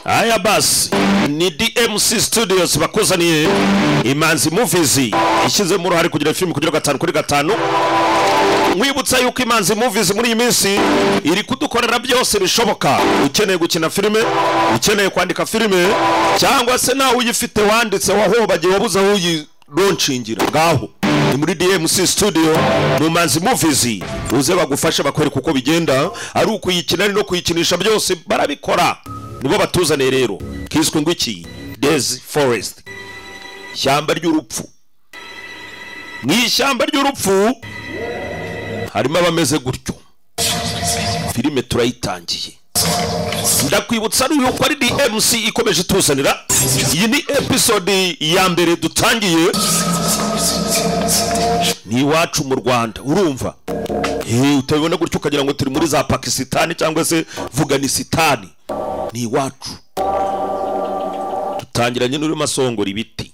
Aya basi ni DMC Studios bakuzaniye Imanzi Movies ishyizemo uruhare kugira filime kugira 5/5. Mwibutsa yuko Imanzi Movies muri iyi minsi iri kudukorera byose bishoboka. Ukeneye gukina filime, ukeneye kwandika filime, cyangwa se nawe uyifite wanditse wahobagiye wabuze aho uyironcingira, ngaho ni muri DMC Studio mu Manzi Movies, uze bagufashe bakwereka uko bigenda, ari ukuyikina no kuyikinisha byose barabikora. Nibo batuzaniye rero kiswe ngo iki Death Forest, ishyamba ry'urupfu. Ni ishyamba ry'urupfu harimo abameze gutyo. Filime turayitangiye. Ndakwibutsa yuko ari DMC ikomeje tuzanira. Iyi ni episode ya mbere dutangiye. Ni iwacu mu Rwanda, urumva? Utabibona gutyo ukagira ngo turi muri za Pakistan cyangwa se Afghanistan. Ni iwacu. Dutangiranye n'uri masongora ibiti.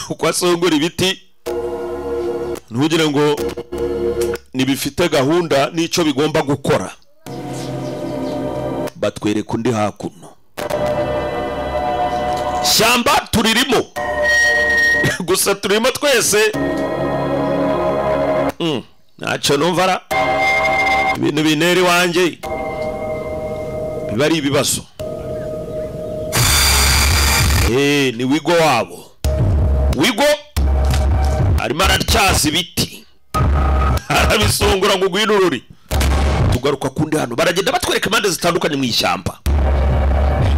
Uko asongora ibiti ntugire ngo nibifite gahunda n'icyo bigomba gukora. Batwereka undi hakuno. Shyamba turirimo. Gusa turimo twese. Ntacyo numva ibintu bineri wanjye biba ari ibibazo. Ni wigo wabo. Wigo arimo aratyaza ibiti, arabisongora ngo gwinururi. Tugaruka kundi hano baragenda batwereka impande zitandukanye mu ishyamba.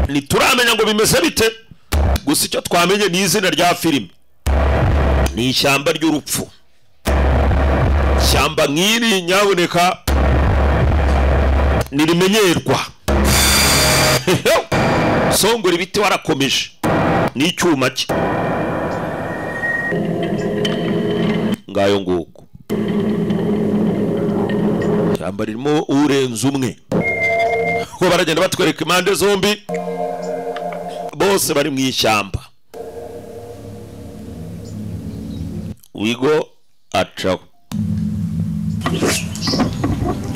Ntituramenya ngo bimeze bite, gusa icyo twamenye ni izina rya filime, ni ishyamba ry'urupfu. Ishyamba nk'iri nyaboneka nirimenyerwa. Songora ibiti warakomeje n'icyuma cye. Ngayo nguko ishyamba ririmo urenze umwe, kuko baragenda batwereka impande zombi, bose bari mu ishyamba. Wigo acaho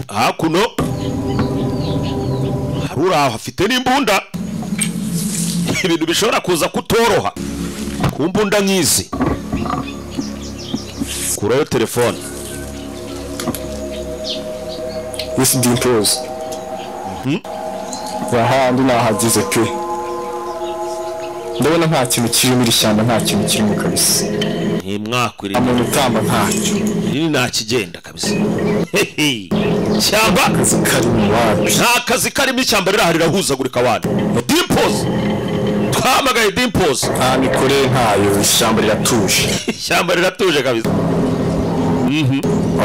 hakuno hari uraho afite n'imbunda. Ibintu bishobora kuza kutoroha ku mbunda nk'izi. Kurayo telefone. Wisi Dimples. Wahandi nahagize pe. Ndabona nta kintu kiri muri ishyamba, nta kintu kirimo kabisa. Ntimwakwiriye. Umuntu utamba ntacyo. Iri nta kigenda kabisa. Ishyamba karimo wapi? Nta kazi karimo, ishyamba rirahari rirahuzagurika wana. Dimples. Twahamagaye Dimples. Nta mikore ntayo, ishyamba riratuje. Ishyamba riratuje kabisa.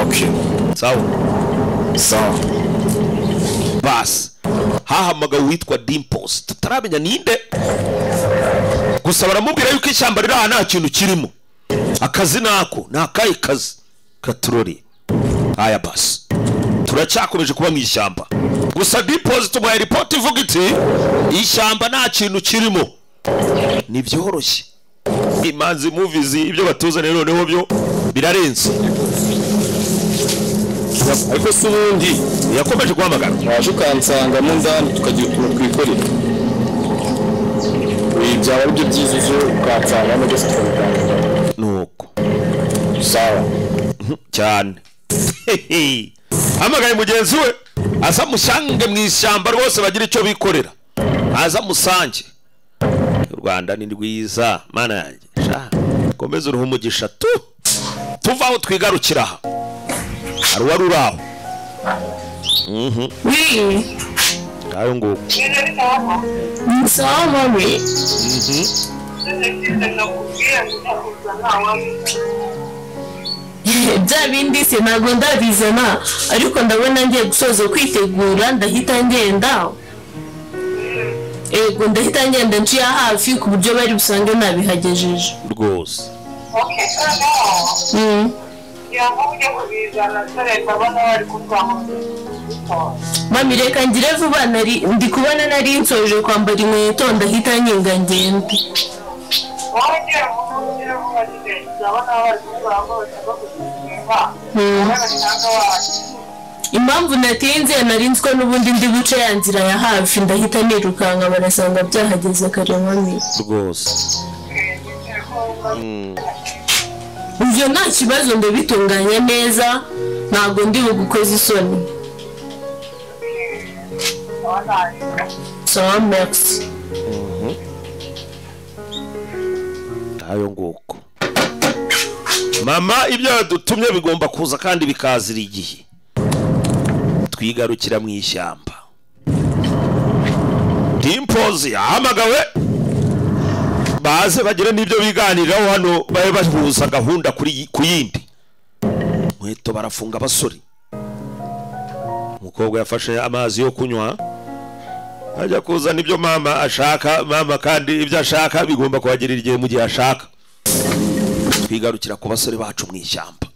Okay. Sawa. Sawa. Bas. Hahamagawe witwa Dimples. Tutaramenya ninde. Gusa baramubwira yuko ishyamba riri aha nta kintu kirimo. Akazi nako, ni akahe kazi katurori. Aya basi. Turacyakomeje kuba mu ishyamba. Gusa Dimples tumuhaye report ivuga iti ishyamba nta kintu kirimo. Ni byoroshye. Imanzi Movies ibyo batuzaniye noneho byo birarenze. Ariko se ubundi yakomeje guhamagara. Waje ukansanga mu ndani tukagira utuntu twikorera. Byaba ari byo byiza ejo ukansanga byose tukabiganira. Nuko. Sawa. Cyane. Hamagaye mugenzi we aza musange mu ishyamba rwose bagira icyo bikorera. Aza musange. U Rwanda ni rwiza mana yanjye. Sha komeza uruhe umugisha tu. Tuva aho twigarukira aha. Hari uwari uri aho. Oui. Ngayo nguko. Sawa mami. Bya bindi se ntabwo ndabizana, ariko ndabona ngiye gusoza kwitegura ndahita ngenda. Ego ndahita ngenda nciye hafi ku buryo bari busange nabihagejeje. Rwose. Okay, Mami reka ngire vuba, ndi kubona nari nsoje kwambara inkweto ndahita nkinga ngende. Impamvu natinze narinzwe n'ubundi ndi buce ya nzira ya hafi, ndahita nirukanka barasanga byahageze kare mami. Rwose Ibyo nta kibazo, ndabitunganya neza, ntabwo ndi bugukoze isoni. Sawa, merci. Ayo nguko mama, ibyo yadutumye bigomba kuza kandi bikazira igihe. Twigarukira mu ishyamba. Dimpozi yahamagawe baze bagire n'ibyo biganiraho hano, babe bahuza gahunda kuri ku yindi. Muheto barafunga abasore. Umukobwa yafashe amazi yo kunywa ajya kuzana ibyo mama ashaka. Mama kandi ibyo ashaka bigomba kuhagirira igihe mu gihe ashaka. Twigarukira ku basore bacu mu ishyamba.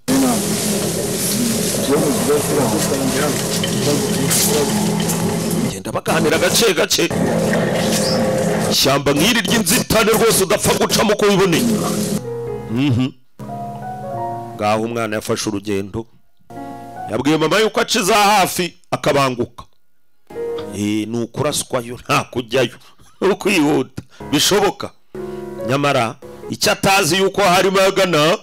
Genda baganira gace gace. Ishyamba nk'iri ry'inzitane rwose udapfa gucamo uko wiboneye. Ngaho umwana yafashe urugendo, yabwiye mama yuko aciza hafi akabanguka. Ni ukuraswayo nta kujyayo, ni ukwihuta bishoboka. Nyamara icyo atazi yuko harimo agana,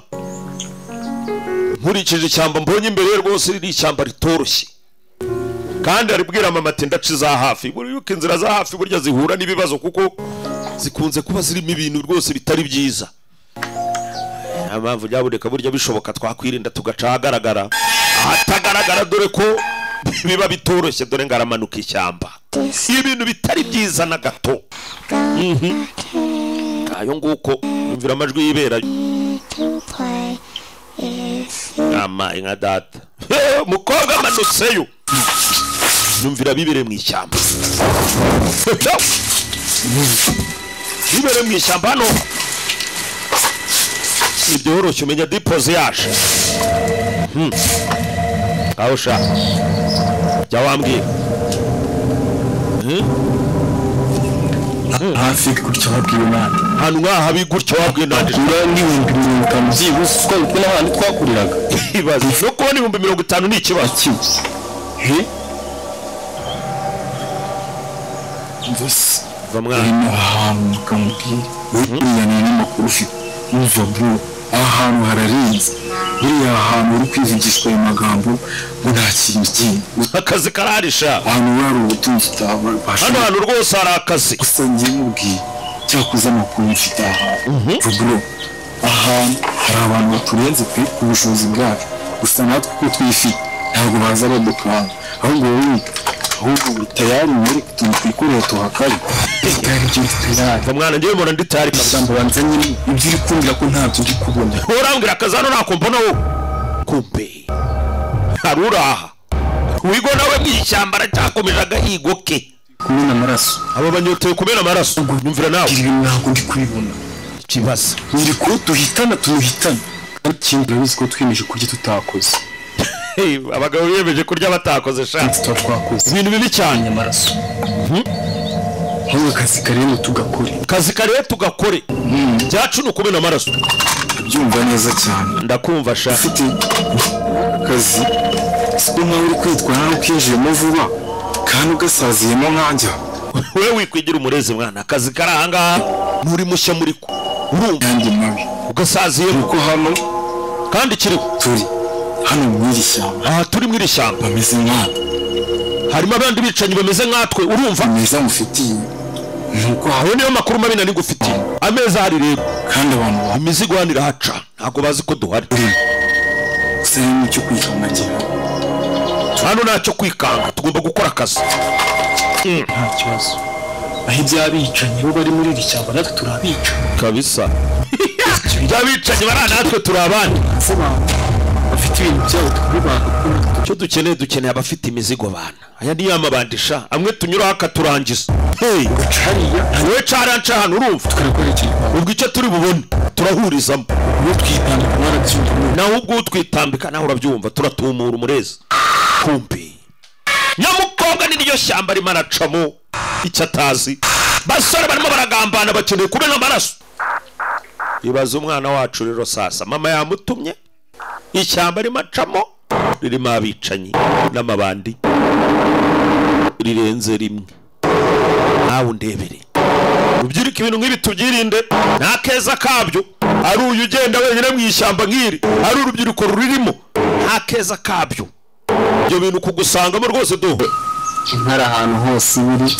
nkurikije ishyamba mbonye imbere ye rwose riri ishyamba ritoroshye. Kandi aribwira mama ati ndaciza hafi. Buri yuko inzira za hafi burya zihura n'ibibazo kuko zikunze kuba zirimo ibintu rwose bitari byiza. Nta mpamvu byaboneka burya bishoboka twakwirinda tugaca ahagaragara, ahatagaragara dore ko biba bitoroshye. Dore ngaramanuka ishyamba, ibintu bitari byiza na gato. Ayo nguko umvira amajwi yiberayo. Ama inka data. Umukobwa amanutseyo, numvira bibere mu ishyamba. Bibere mu ishyamba hano ibyoroshye, umenya dipoze yaje. Aho sha jya wambwira hafi gutya wabwiwe nande? Hano nkaha gutya wabwiwe nande? Ura n'50,000 byibuze uko n'ahandi twakuriraga. Ibaze no kubona 50,000 ni ikibazo. He Va mwana ahantu kamubwira buriya ni n'amakuru ufite. Umva bro, aha hantu hararenze. Buriya ahantu uri kwivugishwa ayo magambo ngo nta kintu kindi. Akazi kararisha. Ahantu hari ubutunzi utabasha. Hano hantu rwose hari akazi. Gusa njye mubwiye cyakoze amakuru mfite aha. Bro, ahantu hari abantu baturenze pe ku bushobozi bwacu. Gusa natwe uko twifite ntabwo baza badukanga. Ahubwo wowe ahubwo tayari muri utuntu twikorera tuhakari. Mwana njyewe mbona ndi tayari kabisa. Mbanza nyine ibyo uri kumbwira ko ntabyo ndi kubona. Urambwira akazi hano ntako mbona wowe. Kumbe haruraha wigo nawe mu ishyamba aracyakomeje agahigo ke. Kumena amaraso. Aba banyoteye kumena amaraso. Nyumvira nawe. Ibi ntabwo ndi kubibona. Ikibazo nyiri ko duhitana tumuhitana. Ikindi urabizi ko twiyemeje kurya tutakoze. Abagabo biyemeje kurya batakoze sha. Ibintu bibi cyane. Amaraso. Ahubwo akazi kare tugakore. Akazi kare tugakore. Byacu ni ukumena amaraso. Ndabyumva neza cyane. Ndakumva sha. Ufite akazi siko nkaho uri kwitwara nawe ukinjiyemo vuba kandi ugasaziyemo nkanjye. Wewe wikwigira umurezi mwana, akazi kari aha ngaha nturi mushya muri ko. Urumva kandi mabi ugasaziyemo kuko hano kandi kiriho turi hano mu iri shyamba. Aha turi mu iri shyamba bameze nkatwe. Harimo abandi bicanyi bameze nkatwe urumva? Meza mufitiye nuko aho niyo makuru mabi nari ngufitiye. Ameza hari rero kandi abantu imizigo hano irahaca ntabwo bazi ko duhari. Gusa nicyo kwikanga hano ntacyo kwikanga, tugomba gukora akazi. Nta kibazo. Aho ibyabicanyi bo bari muri iri shyamba natwe turabica kabisa. Ibyabicanyi bari natwe turi abandi. Bafite ibintu byabo tukabibanga. Icyo dukeneye dukeneye abafite imizigo bana. Aya ni yamabandisha amwe tunyuraho akaturangiza. Hey, we caranca hano urumva ubwo icyo turi bubone turahurizamo. Naho ubwo utwitambika naho urabyumva turatumura umurezi. Kumbe nyamukobwa ni ryo shyamba arimo aracamo icyo atazi. Basore barimo baragambana bakeneye kumena amaraso. Ibaze umwana wacu rero sasa mama yamutumye ishyamba arimo acamo Ririmo abicanyi n'amabandi rirenze rimwe. Nawe undebere. Ubyirike ibintu nk'ibi tubyirinde, nta keza kabyo. Ari uyu ugenda wenyine mu ishyamba nk'iri, ari urubyiruko ruririmo, nta keza kabyo. Ibyo bintu kugusangamo rwose do. Intara ahantu hose ibiri.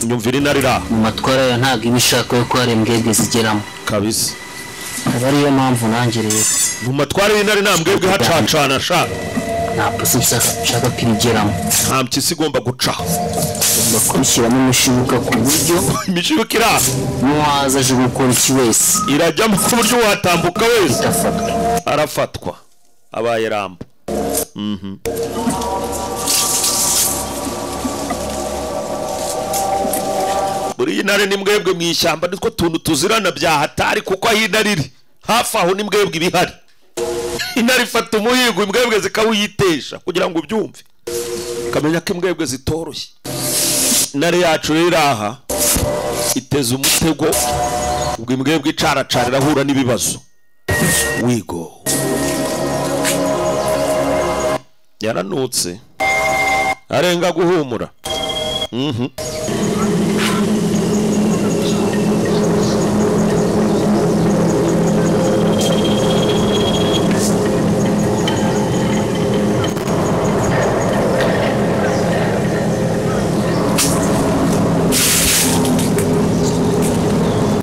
Nyumvira intare ira. Mu matwara ya ntago iba ishaka ko hari imbwebwe zigeramo. Kabisa. Aba ariyo mpamvu nanjye rero. Mu matwara y'intare nta mbwebwe hacacana sha. Nta pusi nshaka ko ibigeramo. Nta mpyisi igomba guca. Ugomba kubishyiramo imishibuka ku buryo imishibuka ira. N'uwaza aje gukora iki wese irajyamo ku buryo watambuka wese arafatwa abaye rambo. Buri intare ni mbwebwe mu ishyamba nitwo tuntu tuzirana bya hatari kuko aho intare iri hafi aho ni mbwebwe ibihari. Intare ifata umuhigo imbwebwe zikawuyitesha kugira ngo ubyumve kamenya ko imbwebwe zitoroshye. Intare yacu rero aha iteza umutego ubwo imbwebwe icaracara irahura n'ibibazo. Wigo yaranutse arenga guhumura.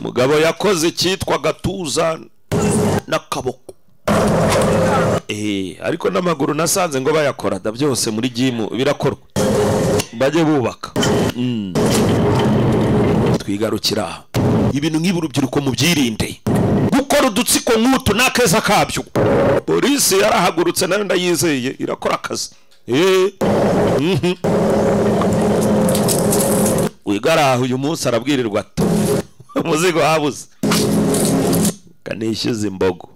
Mugabo yakoze icyitwa gatuza n'akaboko. Ariko n'amaguru nasanze ngo bayakora da byose muri gym birakorwa. Bajye bubaka. Twigarukira ibintu nk'ibi urubyiruko mubyirinde. Gukora udutsiko nk'utu nakeza kabyo. Polisi yarahagurutse nayo ndayizeye irakora akazi. Wigaraho uyu munsi arabwirirwa ati umuzigo habuze kanishyuza imbogo.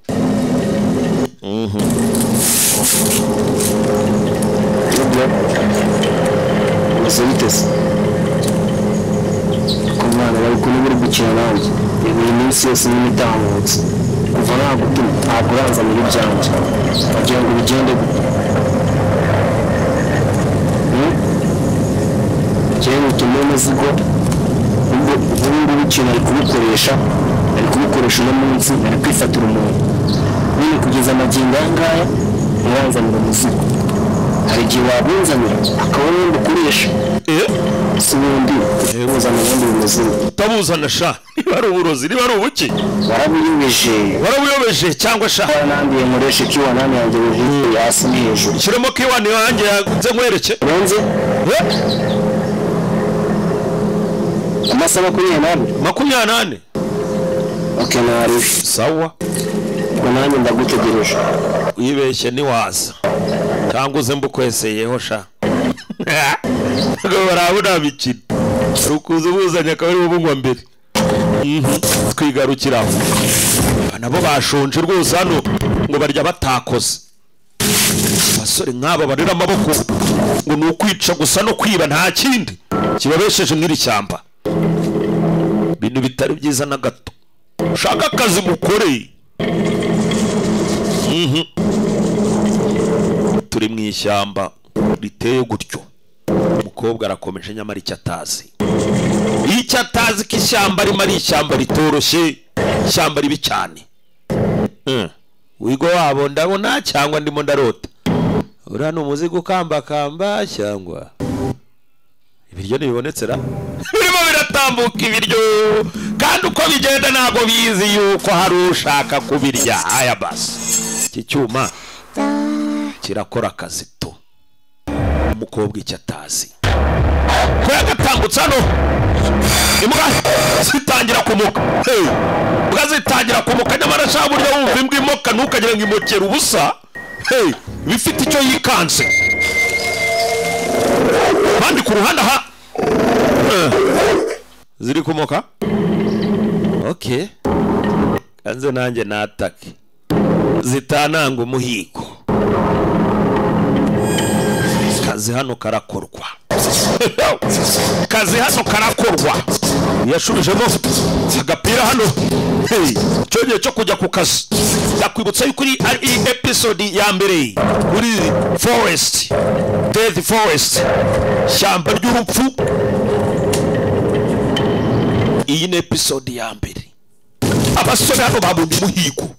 Ku mwana bari kumwe gukina nanjye iyi minsi yose nyine itambutse kuva nagutuma ntabwo uranzanira ibyanjye kugira ngo bigende gute. Njyewe utume umuzigo ubwo ngubu ikintu ari kubikoresha uno munsi ari kwifatira umuntu nyine kugeza amagingo aya ngaya ntiranzanira umuzigo. Hari igihe wabunzanira akaba ariwo ukoresha si ubundi ubuzana ubundi bumeze utabuzana sha niba ari uburozi niba ari ubuki warabuyobeje cyangwa sha waranambiye nkoreshe kiwanani yanjye buhiye hasi ni hejuru shyiramo kiwani yanjye nze nkwereke urenze amasaha 24 okay nari sawa ubwo nanjye ndagutegereje wibeshye ntiwaza cyangwa uze mbukweseyeho sha ngo barabona bikina rukuza ubuzanye akaba ari bungwa mbere. Twigarukiraho nabo bashonje rwose hano ngo barya batakoze. Abasore nk'aba barira amaboko ngo ni ukwica gusa no kwiba nta kindi kibabesheje mw'iri shyamba. Ibintu bitari byiza na gato. Ushaka akazi mukore. Turi mu ishyamba riteye gutyo. Umukobwa arakomeje nyamara icyo atazi. Icyo atazi ko ishyamba rimwe ari ishyamba ritoroshye, ishyamba ribi cyane. Wigo wabo ndabona cyangwa ndimo ndarota. Uriya ni umuzigo ukambakamba cyangwa ibiryo ntibibonetse ra? Birimo biratambuka ibiryo kandi uko bigenda ntabwo bizi yuko hari ushaka kubirya. Aya basi iki cyuma kirakora akazi to. Umukobwa icyo atazi ko yagatambutse hano imbwa zitangira kumuka. Imbwa zitangira kumuka nyamara sha burya wumva imbwa imoka ntukagira ngo imokere ubusa. Bifite icyo yikanze. Bandi ku ruhande aha ziri kumoka. Okay, kanze nanjye natake zitananga umuhigo. Kazi hano karakorwa. Kazi hano karakorwa. Yashubijemo agapira hano. Cyo gihe cyo kujya ku kazi. Ndakwibutsa yuko ari episode ya mbere kuri Forest, Death Forest, shyamba ry'urupfu. Iyi ni episode ya mbere. Abasore hano babonye umuhigo,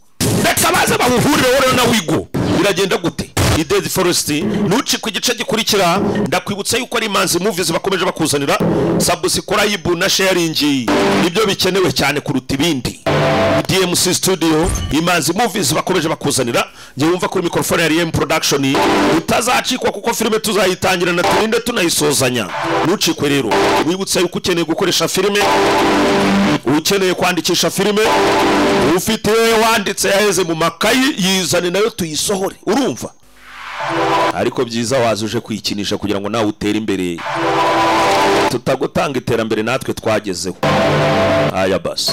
reka baze bawuhurireho rero na wigo. Biragenda gute? I Death Forest, ntucikwe igice gikurikira. Ndakwibutsa yuko ari Imanzi Movies bakomeje bakuzanira. Subscribe na sharing nibyo bikenewe cyane kuruta ibindi. DMC Studio, Imanzi Movies bakomeje bakuzanira. Njye wumva kuri microphone ya RM Production, utazacikwa kuko filime tuzayitangira na turinde tunayisozanya. Ntucikwe rero. Wibutsa yuko ukeneye gukoresha filime, ukeneye kwandikisha filime, ufite wanditse yaheze mu makayi, yizane nayo tuyisohore. Urumva? Ariko byiza waza uje kwikinisha kugira ngo nawe utere imbere, tutagutanga iterambere natwe twagezeho. Aya basi.